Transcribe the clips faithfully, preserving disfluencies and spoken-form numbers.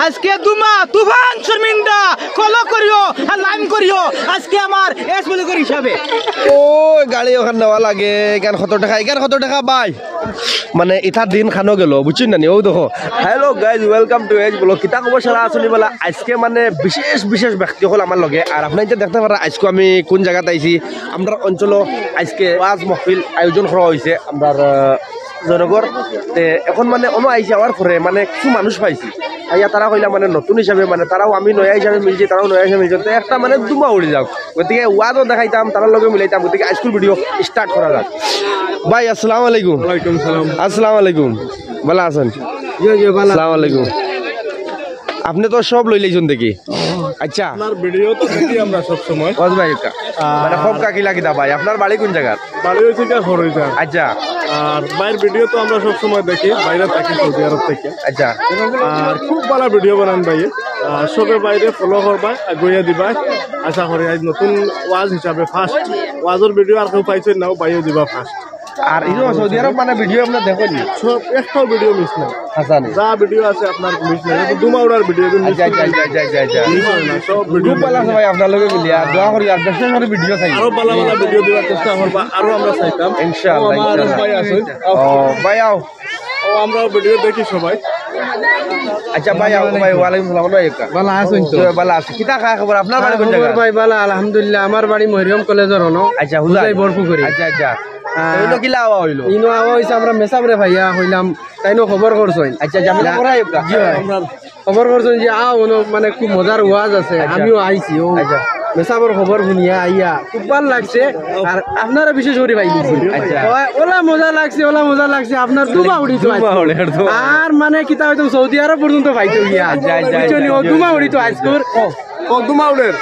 আজকে দুমা তুফান শর্মিন্দা, ফলো করিও আর লাইম করিও আজকে আমার এস ব্লগার হিসাবে। ওই গাড়ি ওখান নেওয়া লাগে। এখান কত টাকা? এখান কত টাকা ভাই? মানে ইতা দিন খানো গেল, বুঝছইন না নি? ও দেখো, hello guys, welcome to edge blog. কিতা খবর সারা আছইন নি বালা? আজকে মানে বিশেষ বিশেষ ব্যক্তি অকল আমার লগে। আর আপনারা যে দেখতে পারা আজকে আমি কোন জাগাত আইছি, আমরার অঞ্চলো আজকে ওয়াজ মাহফিল আয়োজন করা হইছে আমরার, আহ, জয়নগর। তে এখন মানে অনো আইছি, আওয়ার পরে মানে কিছু মানুষ পাইছি। আইয়া তারা কইলা মানে নতুন হিসাবে, মানে তারাও আমি নয়া হিসাবে মিলছি, তারাও নয়া হিসাবে মিলছি। তে একটা মানে দুমা উড়ি যাউক। গতিকে ওয়াজও দেখাইতাম, তারার লগে মিলাইতাম। গতিকে আজকুর ভিডিও স্টার্ট করা যাক। ভাই, আসসালামু আলাইকুম। ওয়ালাইকুম সালাম। আসসালামু আলাইকুম। বালা আছইন? জি, জি, বালা। আসসালামু আলাইকুম। আপনে তো সব লইলাইছইন দেখি। আচ্ছা। আপনার ভিডিও তো দেখি আমরা সব সময়। ওয়াজ ভাই, একটা। আর মানে, খুব কাকি লাগিদা ভাই, আপনার বাড়ি কোন জাগাত? বাড়ি হইছে গিয়া হরইজা। আচ্ছা। আর ভাইর ভিডিও তো আমরা সব সময় দেখি, বাইরে থাকি সৌদি আরব থেকে। আচ্ছা। আর খুব ভালা ভিডিও বানাইন ভাই। আর সবে ভাইরে ফলো করবা, আগুয়া দিবা। আশা করি আজ নতুন ওয়াজ হিসাবে ফার্স্ট ওয়াজর ভিডিও আর কেউ পাইছইন না, ভাইও দিবা ফার্স্ট। আর ইনো সৌদি আরব মানে ভিডিও আপনার দেখইন নি? সব একটাও ভিডিও মিস নাই। হাছা নি? যা ভিডিও আছে আপনার মিস নাই। কিন্তু দুমা উড়ার ভিডিও কিন্তু আচ্ছা, আচ্ছা, আচ্ছা, আচ্ছা, আচ্ছা। মিস হয় না, সব ভিডিও খুব ভালা আছে ভাই, আপনার লগে মিলিয়া। দোয়া করি আর বেশি করে ভিডিও চাই। আরো ভালা ভালা ভিডিও দেওয়ার চেষ্টা করবা, আরো আমরা চাইতাম। ইনশাআল্লাহ, ও, আমার ইনশাআল্লাহ। ভাই আছে। ও, ভাই আও। ও, আমরাও ভিডিও দেখি সবাই। আচ্ছা, ভাই আও, ভাই, ওয়ালাইকুম সালাম, ভাই একটা। ভালা আছইন তো? জি, ভালা আছি। কিতা খা খবর? আপনার বাড়ি কোন খবর জাগা? ভাই, ভালা, আলহামদুলিল্লাহ। আমার বাড়ি মরিয়ম কলেজর হনো। আচ্ছা, হুজাই। হুজাই বরপুকুরি। আচ্ছা, আচ্ছা। আহ, তো ইনো কিলা আওয়া হইলো? ইনো আওয়া হইছে, আমরা মেসাবরে ভাইয়া কইলাম, তাইনও খবর করছইন। আচ্ছা, আচ্ছা, আমরা করাই একটা। জি ভাই। খবর করছইন যে আও, অনো মানে খুব মজার ওয়াজ আছে, আচ্ছা। আমিও আইছি, ও আচ্ছা। মেসাবর খবর শুনিয়া আইয়া খুব ভালা লাগছে। আর আপনারা বিশেষ করি ভাই দিছি। আচ্ছা। ওই, ওলা মজা লাগছে, ওলা মজা লাগছে, আপনার দুমা উড়ি তো দুমা আজকে। উড়ে আর দুমা। আর মানে কিতা হয়তো সৌদি আরব পর্যন্ত পাইতো গিয়া। আচ্ছা, আচ্ছা, বুঝছো নি? ও আচ্ছা, দুমা আচ্ছা, উড়ি তো আচ্ছা। আজকুর। ও, দুমা উড়ের।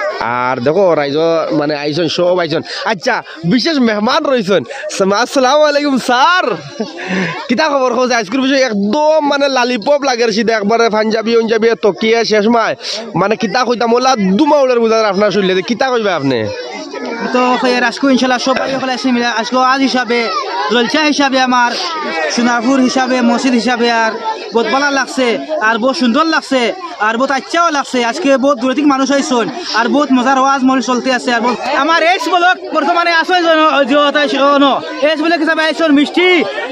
আর দেখো, রাইজো মানে আইছইন, সব আইছইন। আচ্ছা, বিশেষ মেহমান রইছইন। সাম-, আসসালামু আলাইকুম স্যার। কিতা খবর? কও যে আজকুর বিষয় একদম মানে লালিপপ লাগের সিধা একবারে পাঞ্জাবি উঞ্জাবি তকিয়া শেষ মায়। মানে কিতা কইতাম, ওলা দুমা উড়ের বুঝার আপনার শুনলে যে কিতা কইবা আপনে? তো কইয়ার আজকে ইনশাল্লাহ সবাই ওখানে এসে মিলে আজকে আজ হিসাবে, জলসা হিসাবে, আমার সোনারপুর হিসাবে, মসজিদ হিসাবে আর বহুত ভালা লাগছে আর বহুত সুন্দর লাগছে। আর বহুত আচ্ছাও লাগছে। আজকে বহুত দূরে থাকি মানুষ আইছইন, আর বহুত মজার ওয়াজ মাহফিল চলতে আছে। আর বহুত আমার এস ব্লগ বর্তমানে আছে জন-, জ-, তাই সে-, অনো। এস ব্লগ হিসাবে আইছইন মিষ্টি,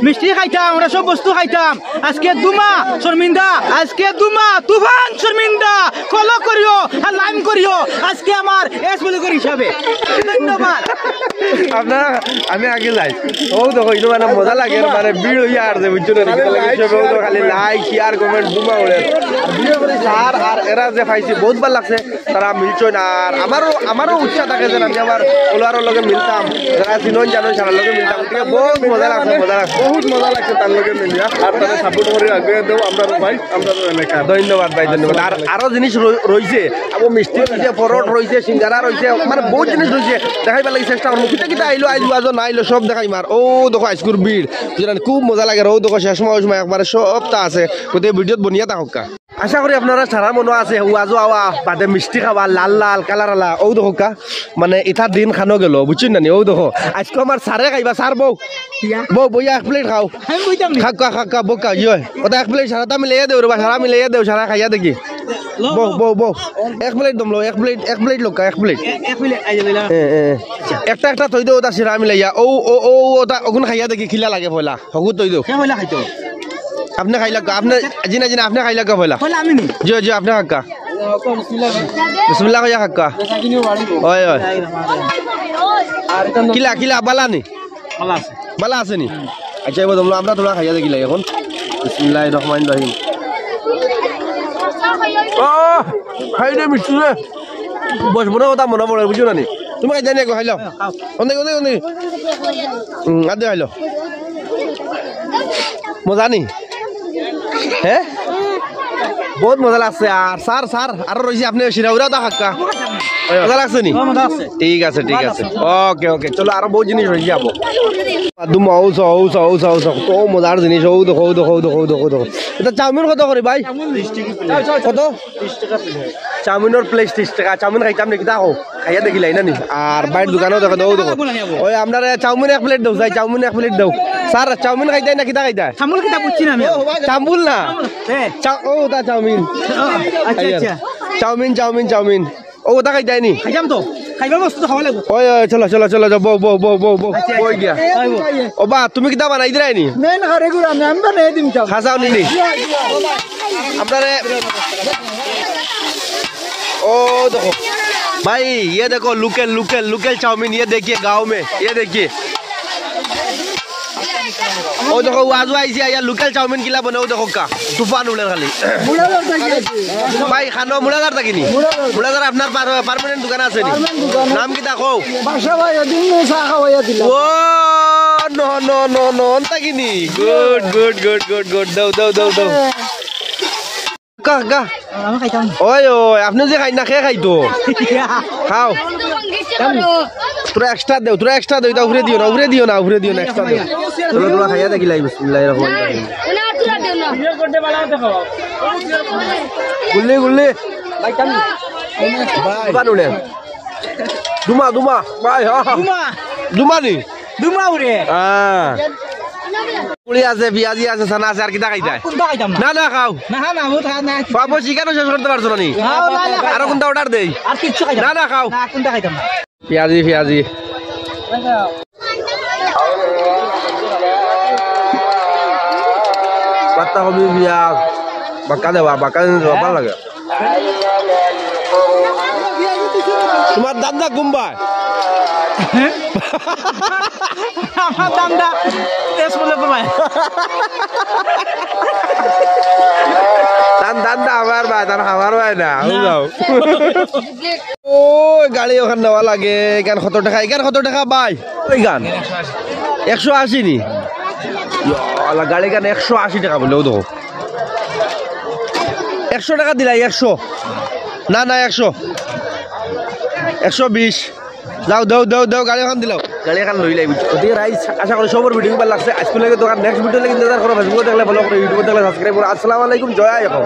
মিষ্টি খাইতাম, আমরা সব বস্তু খাইতাম। আজকে দুমা শর্মিন্দা, আজকে দুমা তুফান শর্মিন্দা, ফলো করিও আর লাইম করিও। আজকে আমার এস ব্লগর হিসাবে ধন্যবাদ। আপনারা, আমি আগে যাই। ও দেখো, ইনো মানে মজা লাগে, মানে ভিড় হইয়া আর যে, বুঝছো না? খালি like, সবে ও তো খালি like, share, comment, দুমা উড়ে। আর, আর এরা যে পাইছি, বহুত ভালা লাগছে, তারা মিলছইন। আর আমারও, আমারও উৎসাহ থাকে যে আমি আমার follower-র লগে মিলতাম, যারা চিনইন জানইন, তারার লগে মিলতাম। গতিকে বহুত মজা লাগছে, মজা লাগছে। বহুত মজা লাগছে তার লগে মিলিয়া। আর তারে support করি আগুয়া দেও, আমরার ভাই, আমরার এলাকা। ধন্যবাদ ভাই, ধন্যবাদ। আর আরো জিনিস রই-, রইছে, আবো মিষ্টি রইছে, পরোট রইছে, সিঙ্গারা রইছে, মানে বহুত জিনিস রইছে, দেখাইবার লাগি চেষ্টা করমু। কিতা কিতা আইলো, আইজ ওয়াজো না আইলো, সব দেখাইমু। আর ও দেখো আইজকুর ভিড়, বুঝলা নি? খুব মজা লাগে। ও দেখো শেষ মায়, ওই সময় একবারে সবতা আছে। গতিকে ভিডিওত বনিয়া থাকউক্কা। আশা করি আপনারা সারা মনো আছে, ওয়াজো আওয়া বাদে মিষ্টি খাওয়া, লাল লাল কালার আলা। ও দেখউক্কা, মানে ইতা দিন খানো গেল, বুঝছইন না নি? ও দেখো, আইজকু আমার স্যারে খাইবা, স্যার বউ, বউ, বইয়া এক প্লেট খাও। আমি বইতাম না। খাক্কা, খাক্কা, বউক্কা, ইয়ে। ওটা এক প্লেট সারাটা মিলাইয়া দেও রে বা, সারা মিলাইয়া দেও, সারা খাইয়া দেখি। বউ, বউ, বউ। এক প্লেট দম লও, এক প্লেট, এক প্লেট লউক্কা, এক প্লেট। এ, এক প্লেট, এই যে লইলাম। এ, এ, এ। একটা, একটা থই দেও, ওটা সিরা মিলাইয়া। ও, ও, ও, ওটা, ওগুন খাইয়া দেখি, কিলা লাগে পয়লা। হগুত থই দেও। কে পয়লা খাইতো? আপনে খাইলাউক্কা, আপনে, জি না, জি না, আপনে খাইলাউক্কা পয়লা। পয়লা আমি নি? জি, জি, আপনে খাউক্কা। বিসমিল্লাহ কইয়া খাউক্কা। ওই, ওই। কিলা, কিলা, বালা নি? বালা আছে। বালা আছে নি? আচ্ছা, এবার তোমরা, আমরা তোমরা খাইয়া দেখি লাই এখন। বিসমিল্লাহির রহমানির রহিম। আহ, খাই দে মিষ্টি রে। বস, মনে কথা মনে পড়ে, বুঝছো না নি? তুমি খাই জানি একবার খাইলাও। অনেক, অনেক, অনেক। হুম, আর দে খাইলো। মজা নি? হ্যাঁ? বহুত মজা লাগছে। আর স্যার, স্যার, আরো রইছে আপনে সিরা উরা দা খাউক্কা। মজা লাগছে নি? হ্যাঁ, মজা আছে। ঠিক আছে, ঠিক আছে। ওকে, ওকে। চলো, আরো বহুত জিনিস রইছে যাবো। দুমা, ও চাও, ও চাও, ও চাও, ও চাও। কত মজার জিনিস। ও দেখো, ও দেখো, ও দেখো, ও দেখো, ও দেখো। এটা চাউমিন কত করি ভাই? কত? চাউমিনর প্লেট ত্রিশ টেকা, চাউমিন খাইতাম নি, কিতা কও? খাইয়া দেখিলাই না নি? আর ভাইর দোকানও দেখো, দেও, দেখো। ওই, আপনারে চাউমিন এক প্লেট দেও, যাই, চাউমিন এক প্লেট দেও। স্যার, চাউমিন খাইতায় না, কিতা খাইতায়? চামুল কিতা বুঝছি না আমি। চামুল না? হ্যাঁ। চা-, ও, তা চাউমিন। ও, আচ্ছা, আচ্ছা। Chowmein, chowmein, chowmein. ও, ওটা খাইতায় নি? খাইতাম তো। খাইবার বস্তু তো খাওয়া লাগবো। ওই, ওই, চলো, চলো, চলো, যাও, বউ, বউ, বউ, বউ, বউ। আচ্ছা, বউ আচ্ছা। গিয়া। খাইবো। ও বা, তুমি কিতা বানাই দিরায় নি? মেন হারে গুড়া, আমি, আমি বানাই দিম চাও। খাসাও নি নি? আপনারে, ও দেখো। ভাই, ইয়ে দেখো, লোকাল, লোকাল, লোকাল চাউমিন, ইয়ে দেখিয়ে গাঁও মে, ইয়ে দেখিয়ে। ও দেখো, ওয়াজও আইছে, আইয়া লোকাল চাউমিন কিলা বনে, ও দেখো কা, তুফান উড়ে খালি। মুড়াদার থাকি আছি। ভাই, খানো মুড়াদার থাকি নি? মুড়াদার। মুড়াদার আপনার পার-, পার্মানেন্ট দোকান আছে নি? পার্মানেন্ট দোকান। নাম কিতা কও? বাসা ভাই, ওদিন নু চা খাওয়াইয়া দিলাম। ও, no, no, no, no, on থাকি নি? Good, good, good, good, good. দাও, দাও, দাও, দাও। গা, গা। আমি খাইতাম না। ওই, ওই, আপনে যে খাইন না, কে খাইতো? খাও। তোরা এক্সট্রা দেও, তোরা এক্সট্রা দেও, ইটা উপরে দিও না, উপরে দিও না, উপরে দিও না, এক্সট্রা দেও। চলো, তোরা খাইয়া দেখিলাই, বিসমিল্লাহির রহমানির রহিম। গুল্লি, গুল্লি। ভাই। দুমা, দুমা, ভাই, হা, হা। দুমা। দুমা নি? দুমা উড়ে। হ্যাঁ। পুরি আছে, পিয়াজি আছে, চানা আছে, আর কিতা খাইতায়? কোনটা খাইতাম না। না, না, খাও। না, না, ও খা, না। বাবু, চিকেনও শেষ করতে পারছো না নি? না, না, না, আরো কোনটা অর্ডার দেই? আর কিচ্ছু খাইতাম না। না, না, খাও। না, কোনটা খাইতাম না। পিয়াজি, পিয়াজি। পাত্তা কবি, পিয়াজ। বাক্কা দেওয়া, বাক্কা দেওয়া, ভালা লাগে। তোমার দান্দা কুম্বায়? আমার দান্দা তেজ বলে তোমায়। তান দান্দা আমার ভাই, তান আমার ভাই না, বুঝাও। ও, গাড়ি ওখান নেওয়া লাগে। এখান কত টাকা? এখান কত টাকা ভাই? ওই গান একশো আশি নি? ইয়া আল্লাহ, গাড়ি গান একশো আশি টাকা বলে, ও দেখো। একশো টাকা দিলাই, একশো। না, না, একশো। একশো বিশ। যাও, দাও, দাও, দাও, গাড়ি ওখান দিলাও। গাড়ি ওখান লইলাই, বুঝছো? গতিকে রাইজ, আশা করি সবর ভিডিও ভালা লাগছে। আজকে লাগে দোকান, নেক্সট ভিডিও লাগে ইন্তজার করো। Facebook দেখলে ফলো করো, YouTube দেখলে সাবস্ক্রাইব করো। আসসালামু আলাইকুম, জয় আই অসম।